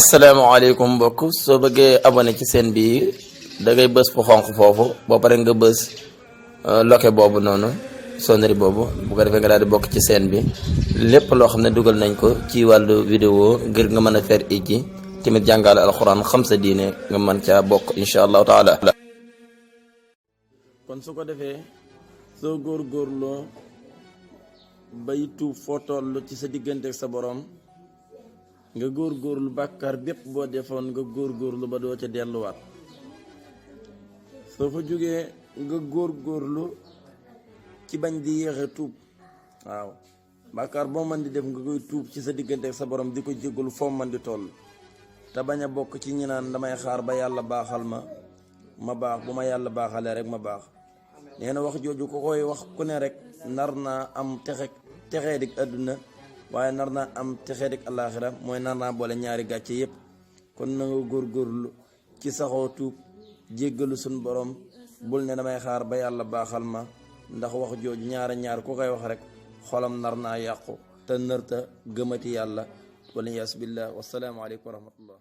asalaamaaleykum mbokk soo bëggee abonné ci seen bi da ngay bës fu xonq foofu boo pare nga bës loke boobu noonu sonnerie boobu bu ko defee nga daal di bokk ci seen bi lépp loo xam ne dugal nañ ko ci wàllu vidéo ngir nga mën a fer ijji tamit jàngale alxuraan xam sa diine nga mën caa bokk incha allahu taala. kon su ko defee soo góorgóorloo bay tuub foo toll ci sa diggante ak sa borom nga góorgóorlu bàkkaar bépp boo defoon nga góorgóorlu ba doo ca delluwaat soo fa jógee nga góorgóorlu ci bañ di yéexe tuub waaw bàkkaar boo mën di def nga koy tuub ci sa diggante ak sa borom di ko jéggalu foo mën di toll te bañ a bokk ci ñi naan damay xaar ba yàlla baaxal ma baax bu ma yàlla baaxalee rek ma baax nee na wax jooju ku koy wax ku ne rek nar naa am texee dik àdduna waaye nar naa am texee dik àllaaxira mooy nar naa boole ñaari gàcce yépp kon na nga góorgóorlu ci saxoo tuub jéggalu suñ borom bul ne damay xaar ba yàlla baaxal ma ndax wax jooju ñaar ku koy wax rek xolam nar naa yàqu te nërta gëmati yàlla wala yaas billah wasalaamu aleykum wa rahmatullah